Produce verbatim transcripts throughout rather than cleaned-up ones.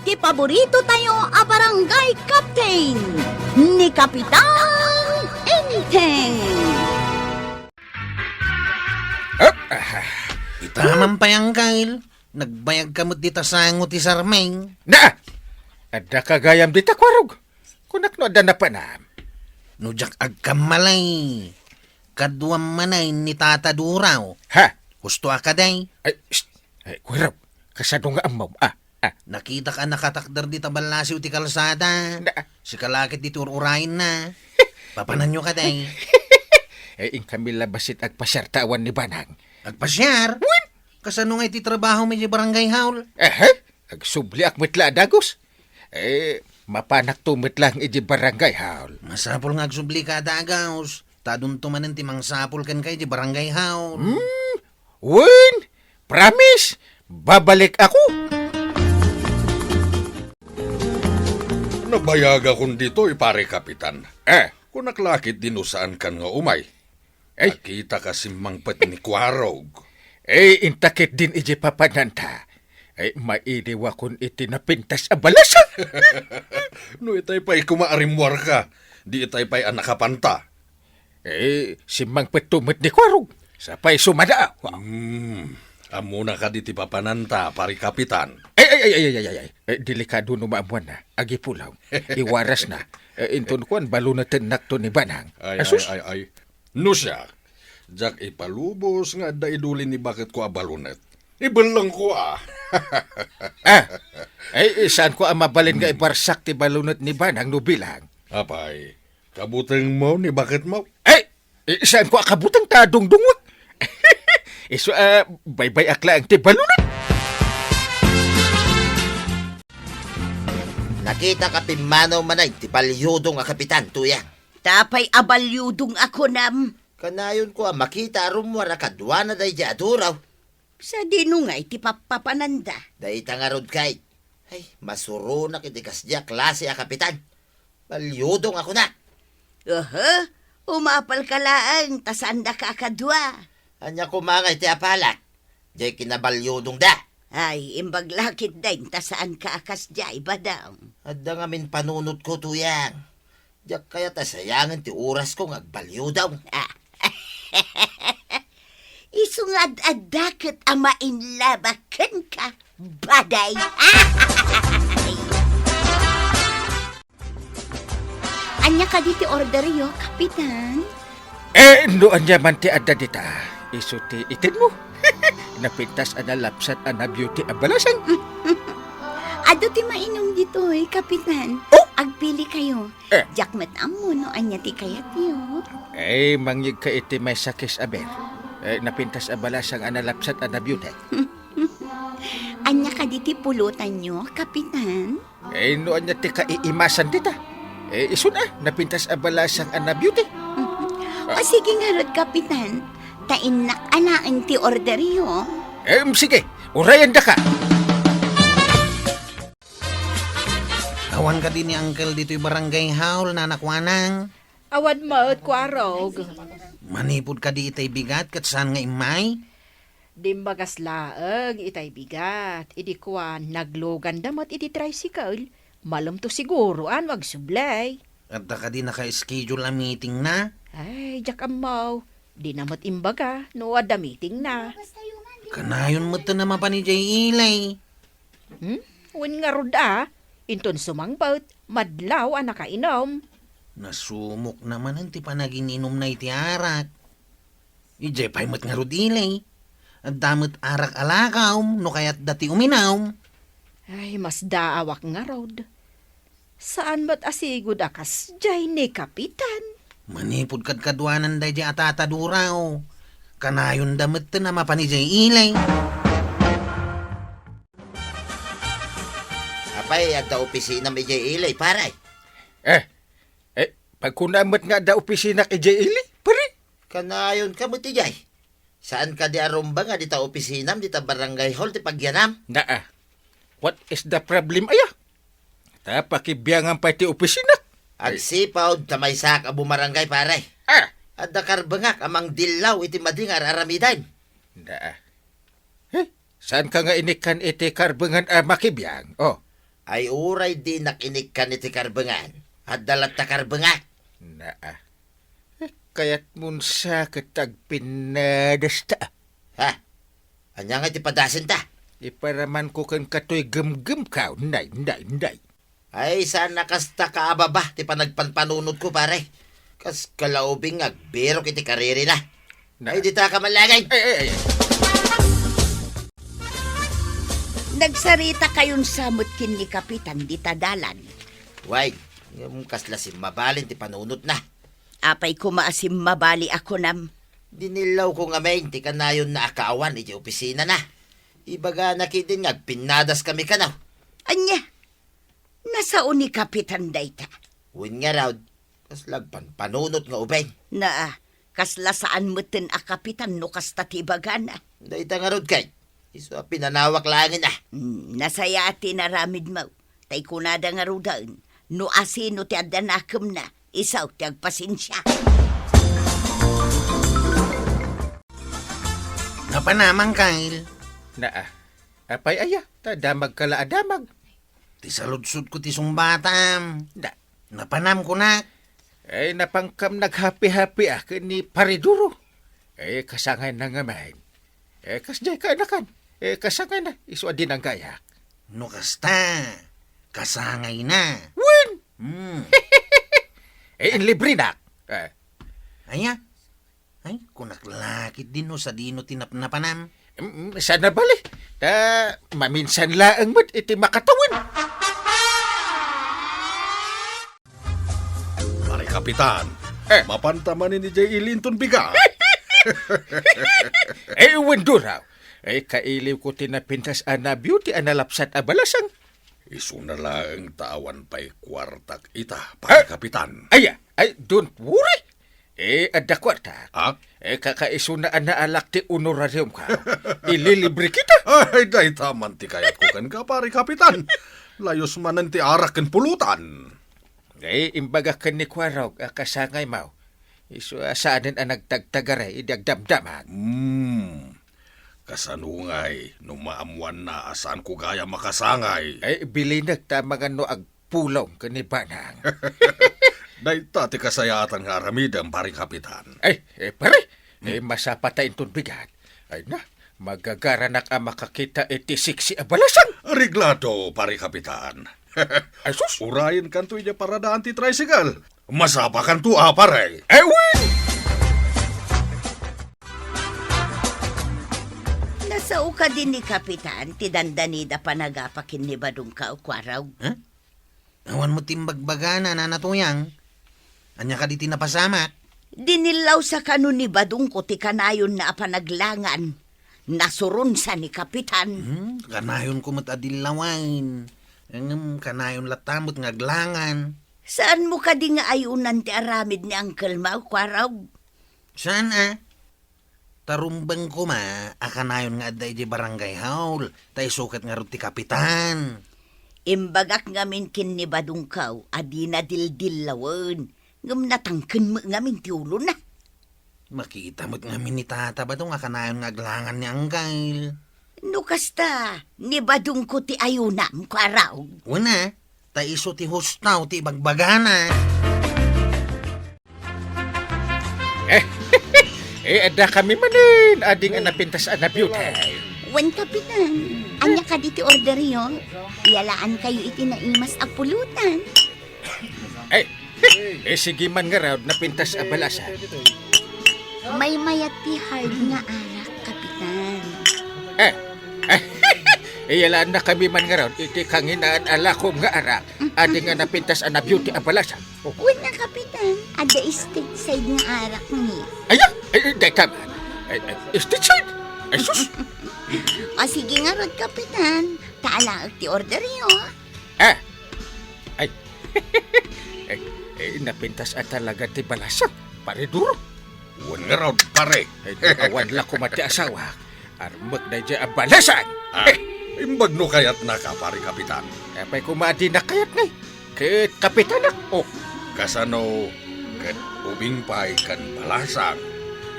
ti paborito tayo a barangay captain, ni Kapitan Enteng. Ap, ah, ita man pay, Angkel. Nagbayag ka met dita sango ti sarming. Na! Adda ka gayam dita, Kuarog. Kunak no adda napanam. No diak agkammalay, kaduam manay ni Tata Duraw. Ha? Husto a kadi? Ay, shh! Ay, Kuarog, kasano nga ammom? Ah, ah. Nakitak a nakatakder dita ballasiw ti kalsada. Na- Sika la ket ditoy ur-urayenna. Papananyo kadi? Eh, inkami la bassit agpasiar ta awan ni Banang. Agpasiar? Wen! Kasano nga iti trabaho mi di barangay hall? Aha! Agsubliak met la a dagus. Eh, mapanakto met lang iti barangay hall. Masapul nga agsubli ka a dagus. Ta adunto manen ti mangsapul kenka iti barangay hall. Hmm? Wen! Promise! Babalik ako! Nabayagakon ditoy, pare kapitan. Eh? Kunak la ket di no saankan nga umay. Ay! Nakitaka simmangpet ni Kuarog. Eh, inta ketdin iti papananta. Ay, mailiwakon iti napintas a balasang. No itay pay koma a rimmuarka, di itay pay a nakapanta. Eh, simmangpetto met ni Kuarog. Sapay sumada. Hmm, ammona kadi ti papananta, pare kapitan? Ay, ay, ay, ay, ay, ay, ay. Eh, delikado no maammuanna. Agipulaw. Iwarasna. Eh, inton kuan, balunetennakto ni Banang. Ay, Asus. Ay, ay, ay. No siak, diak ipalubos nga adda iduli ni baketko a balunet. Ibellengko a. Ah, ay, saanko a mabalin nga ibarsak ti balunet ni Banang no bilang. Apay, kabutengmo ni baketmo? Ay, eh, saanko a kabuteng ta dungdungwak. Isu a, baybay-ak laeng ti balunet. Nakitaka pimmanaw manay ti baliudong a kapitan, Tuyang. Apay a baliudong a kunam? Kanayonko a makita a rummuar a kaduana daydi a Duraw. Sadino ngay ti pappapananda? Dayta ngarud kay. Ay, masuronak iti kasdi a klase a kapitan. Baliudong a kunak. Aha, umapalka laeng ta saandaka a kadua. Ania koma ngay ti apalak? Diay kinabaliudongda. Ay, imbag la ketdin ta saanka a kasdiay, Badong. Adda ngamin panunotko, Tuyang. Diak kayat a sayangen ti orasko nga agbaliudong. Ah. Isu nga ad-adda ket a mainlaba kenka, Baday. Ania kadi ti orderyo, Kapitan? Eh, no ania man ti adda dita, isu ti itedmo. Napintas a nalapsat a na-beauty a balasang. Adu ti mainum ditoy, Kapitan. Oh! Agpili kayo. Eh. Diak met ammo no ania ti kayatyo. Eh, mangyegka iti maysa kiss aber. Eh, napintas a balasang a nalapsat a na-beauty. Ania kadi ti pulotanyo, Kapitan? Eh, no ania ti kaiimasan dita? Eh, isun a, napintas a balasang a na-beauty. O, sige ngarud, Kapitan. Ta innak alaen ti orderyo. Em, sige, urayendaka. Awan kadi ni Uncle ditoy barangay hall, Nanakuanang? Awan met, Kuarog. Manipud kadi itay bigat ket saan nga immay? Dimbagas laeng itay bigat. Idi kuan, nagluganda met iti tricycle. Malemto siguro a no agsublay. Adda kadi naka-schedule a meetingna? Ay, diak ammo. Dina met imbaga no adda meetingna. Kanayon met a mapan idiay ili. Hmm? Wen ngarud a, inton sumangpet, madlaw a nakainum. Nasumok na manen ti panagin-inumna iti arak. Idiay pay met ngarud ili. Adda met arak a lakaw no kayatda ti uminum. Ay, masdaawak ngarud. Saan met a sigud a kasdiay ni Kapitan. Manipud kadkaduanan daydiay a Tata Duraw, kanayonda metten a mapan idiay ili. Apay, adda opisinam idiay ili, pare? Eh, eh, pagkunam met nga adda opisinak idiay ili, pare? Kanayonka met idiay. Saan kadi a rumbeng a dita opisinam, dita barangay hall ti pagyanam? Naa. What is the problem, aya? Ta pakibiangan pay ti opisina. Agsipud ta maysaak a bumarangay, pare. Ah! Adda karbengak a mangdillaw iti madi nga ar-aramiden. Naa. Eh, saan ka nga inikkan iti karbengan a makibiang? Oh, Ay uray dinak inikkan iti karbengan, adda latta karbengak. Naa. Eh, kayatmon sa ket agpinnadasta. Ha? Ania nga iti padasenta? Iparamanko kenka toy gemgemko, nay, nay, nay. Ay, saan a kasta kaababa ti panagpanpanunotko, pare. Kas kalaubing nga agbirok iti karirina. Na- Ay, dita ka malagay. Ay, ay, ay. Nagsaritakayon sa met ken ni Kapitan dita dalan. Way, ngem kasla simmabalin ti panunotna. Apay koma a simmabali a kunam? Dinillawko ngamin ti kanayonna a kaawan iti opisinana. Ibagana ketdin nga agpinnadaskami kano. Ania? Nasao ni Kapitan dayta? Wen ngarud, kasla agpanpanunot nga ubing. Naa, kasla saan metten a kapitan no kasta ti ibagana. Dayta ngarud kay, isu a pinanawak laengen a. Hmm, nasayaat ti inaramidmo. Tay kunada ngaruden, no asino ti adda nakemna, isu ti agpasensia. Napanam, Angkel? Naa. Apay aya, ta damagka la a damag. Ti saludsodko ti sungbatam. Da. Napanam kunak. Ay, napankam naghapi-hapi a ken ni Pare Duro. Ay, kasangayna ngamin. Ay, kasdiay kaanakan. Ay, kasangayna, isu a dinanggayak. No kasta, kasangayna. Wen! Hmm. Ay, inlibrinak. Ah. Aya? Ay, kunak la ketdin no sadino ti napnapanam. Mm, saan a bali. Ta, maminsan laeng met iti makatawen. Pare Kapitan, eh, mapanta manen idiay ili inton bigat. Eh, wen, Duraw. Eh, kailiwko ti napintas a nabio ti analapsat a balasang. Isuna laeng ta awan pay kuartak ita, Pare Kapitan. Aya, ay, don't worry. Eh, adda kuartak. Ah? Eh, kakaisuna a naalak ti honorariumko. Ililibre kita. Ay, dayta man ti kayatko kenka, Pare Kapitan. Layus manen ti arak ken pulutan. Eh, imbagak ken ni Kuarog a kasangaymo. Isu a saanen a nagtagtagaray idi agdamdamag. Hmm. Kasano ngay no maammoanna a saanko gayam a kasangay? Eh, bilinek ta mangan no agpulong ken ni Banang. Dayta ti kasayaatan nga aramidem, Pare Kapitan. Ay, eh, pare, eh, masapata inton bigat. Ay na, magagaranak a makakita iti siksi a balasang. Reglado, Pare Kapitan. Ay, sus! Urayenkanto idiay paradaan ti tricycle. Masapakanto a, pare. Eh, wen! Nasao kadi ni Kapitan ti dandanida panagapa ken ni Badongko, Kuarog? Huh? Awan met ti imbagbagana, Nana Tuyang. Ania kadi ti napasamak? Dinillawsa kano ni Badongko ti kanayonna a panaglangan. Nasuronsa ni Kapitan. Hmm, kanayonko met a dillawen. Ngem kanayon latta met nga aglangan. Saanmo kadi nga ayonan ti aramid ni Uncle Mau, Kuarog? Saan a? Ta rumbeng koma a kanayon nga adda idiay barangay hall, ta isu ket ngarud ti kapitan. Imbagak ngamin ken ni Badongko a dina dildillawen, ngem natangken met ngamin ti ulona. Makita met ngamin ni Tata Badong a kanayon nga aglangan ni Angkel. No kasta, ni Badongko ti ayonam, Kuarog. Wen a, ta isu ti husto ti ibagbagana. Eh, eh, adda kami manen, ading a napintas a nabiutay. Wen, Kapitan, ania kadi ti orderyo? Iyalaankayo iti naimas a pulutan. Eh, eh, sige man ngarud, napintas a balasa. Maymayat ti hard nga arak, Kapitan. Eh, eh, iyalaannakami man ngarud iti kanginaan a lakom nga arak, ading a napintas a nabiutay a balasa. Oh. Wen a, Kapitan, adda stage side nga arak ni. Aya, ay, ay, dayta man. Ay, ay, stage side? Ay, sus. O, sige ngarud, Kapitan. Ta alaek ti orderyo. Ah. Ay. Ay, ay, napintas a talaga ti balasa, Pare Duro. Wen ngarud, pare. Ay, awan la koma ti asawa. Armek daydiay a balasan! Ah, imbag no kayatnaka, Pare Kapitan. Apay koma a dinak kayat, nay? Ket kapitanak, oh. Kasano ket ubing pay ken balasang,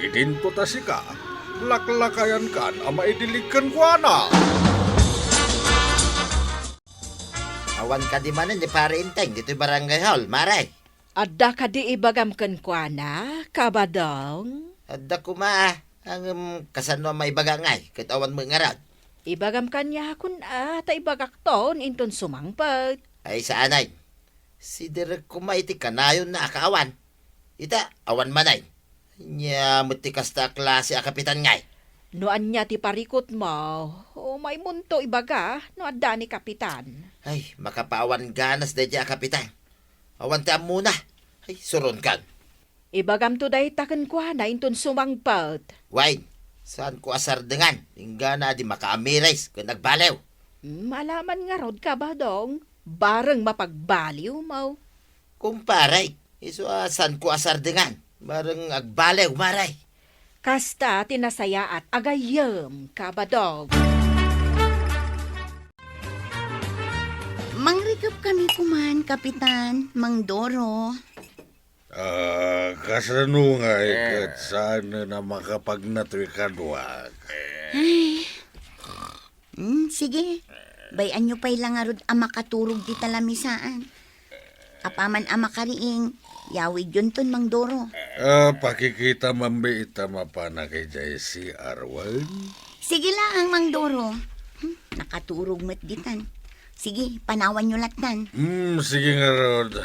idinto ta sika, laklakayankan a maidilig kenkuana. Awan kadi manen ni Pare Enteng ditoy barangay hall, Mare? Adda kadi ibagam kenkuana, Kabadong? Adda koma, ngem kasano a maibaga ngay, ket awan met ngarud? Ibagam kaniakon a, ta ibagakton inton sumangpet. Ay, saan ay. Siderek koma iti kanayonna a kaawan. Ita, awan manen. Ania met ti kasta a klase a kapitan ngay? No ania ti parikutmo, umaymonto ibaga no adda ni kapitan. Ay, makapaawan ganas daydiay a kapitan. Awan ti ammona. Ay, suronkan. Ibagamto dayta kenkuana inton sumangpet. Wen, saanko a sardengan, inggana a di makaamiris ken agbaliw. Hmm, ala man ngarud, Kabadong, bareng mapagbaliwmo. Kumpare, isu a saanko a sardengan, bareng agbaliw, Mare. Kasta ti nasayaat a gayyem, Kabadong. Mangrikep kami koman, Kapitan, Mang Doro. Ah, kasano ngay ket saan a makapagna toy kaduak? Ay. Hmm, sige. Bay-anyo pay la ngarud a makaturog dita lamisaan. Apaman a makariing, yawidyonton, Mang Doro. Ah, pakikita man bi ita mapanak idiay C R wen? Sige laeng, Mang Doro. Hmm, nakaturog met ditan. Sige, panawanyo lattan. Hmm, sige ngarud.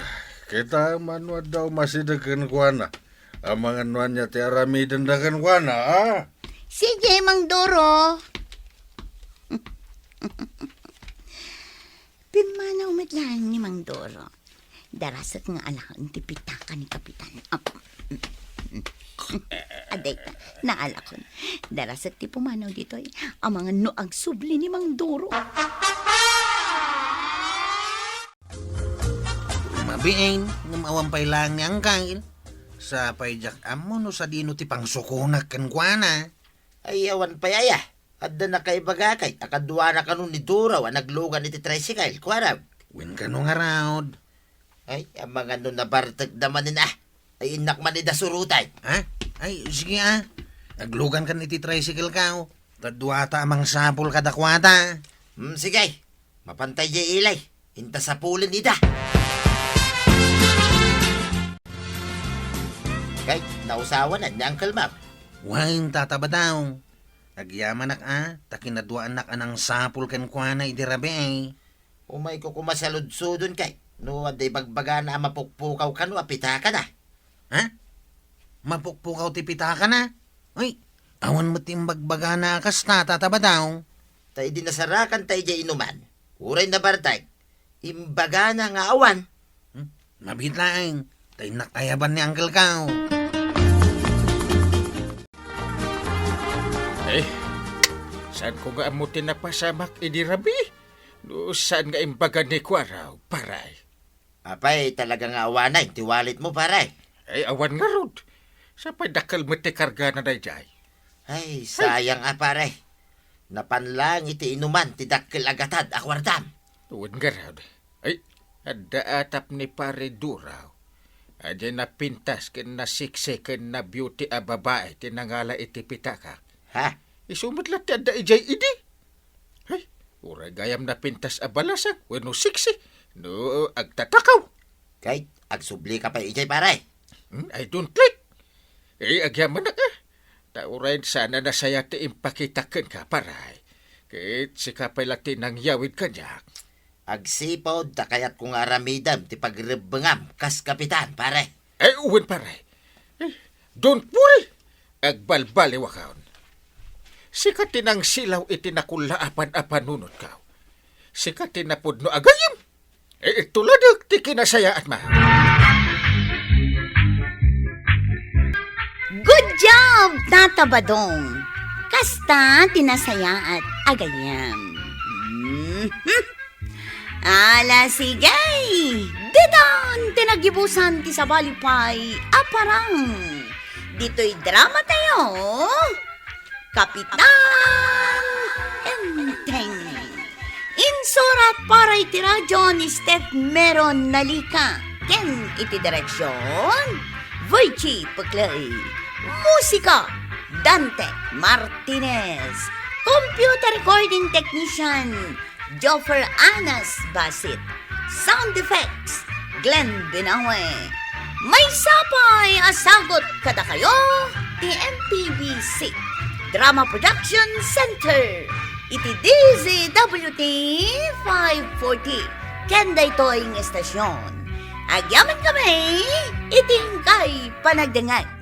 Kitaem no adda umasideg kenkuana. Amangan no ania ti aramidenda kenkuana, a? Sige, Mang Doro. Pimmanaw met laeng ni Mang Doro. Darasek nga alaen ti pitaka ni Kapitan. Ap-, Adayta, naalakon. Darasek ti pumanaw ditoy. Amangan no agsubli ni Mang Doro. Mabiin, ngem awan pay laeng ni Angkel. Sapay diak ammo no sadino ti pangsukonak kenkuana. Ay, awan pay aya. Adda nakaibagakay a kaduana kano ni Doro a naglugan iti tricycle, kuarab. Wen kano ngarud? Ay, amangan no nabartekda manen a. Ay, innak man ida suroten. Ha? Ay, sige a. Aglugankan iti tricycle ka, o. Ta duata a mangsapul kadakuada. Hmm, sige. Mapantay diay ilay. Inta sapulen ida. Kay, nausawanan ni Uncle Ma'am. Wen, Tata Badong. Agyamanak a, ta kinaduaannak a nangsapul kenkuana idi rabii. Umayko koma saludsodon kay, no adda ibagbagana a mapukpukaw kano a pitakana. Ha? Mapukpukaw ti pitakana? Ay, awan met ti imbagbagana a kasta, Tata Badong. Ta idi nasarakanta idiay inuman, uray nabartek, imbagana nga awan. Hmm? Mabiit laeng, ta innak ayaban ni Uncle Kao. Eh, saanko nga ammo ti napasamak idi rabii? No saan nga imbaga ni Kuaraw, pare? Apay, talaga nga awanen ti walletmo, pare? Ay, awan ngarud. Sapay dakkel met ti kargana daydiay. Ay, sayang a, pare. Napan laeng iti inuman ti dakkel a gatad a kuartam. Wen ngarud. Ay, adda atap ni Pare Duraw. Adiay napintas ken nasiksi ken na-beauty a babai ti nangala iti pitakak. Ha? Isu met latta ti adda idiay idi. Ay, uray gayam napintas a balasang wenno siksi no agtatakaw. Kay, agsublika pay idiay, pare. Hmm, I don't like. Eh, agyamanak a. Ta uray saan a nasayaat ti impakitak kenka, pare. Ket sika pay la ti nangyawid kaniak. Agsipud ta kayatko nga aramidem ti pagrebbengam kas kapitan, pare. Eh, wen, pare. Eh, don't worry. Agbalbaliwakon. Sika ti nangsilaw iti nakullaapan a panunotko. Sika ti napudno a gayyem. Eh, ituladek ti kinasayaatmo. Good job, Tata Badong. Kasta ti nasayaat a gayyem. Mhm. Ala, sige! Ditan ti naggibusan ti sabali pay a parang. Ditoy drama tayo, Kapitan Enteng. Insurat para iti radyo ni Steph Meron Nalika. Ken iti direksyon, Virgie Puclay. Musika, Dante Martinez. Computer recording technician, Joffer Anas Basit. Sound effects, Glenn Binawe. Maysa pay a sagut kadakayo ti M P B C Drama Production Center iti D Z W T five forty. Ken daytoy nga estasyon, agyaman kami iti inkay panagdengngeg.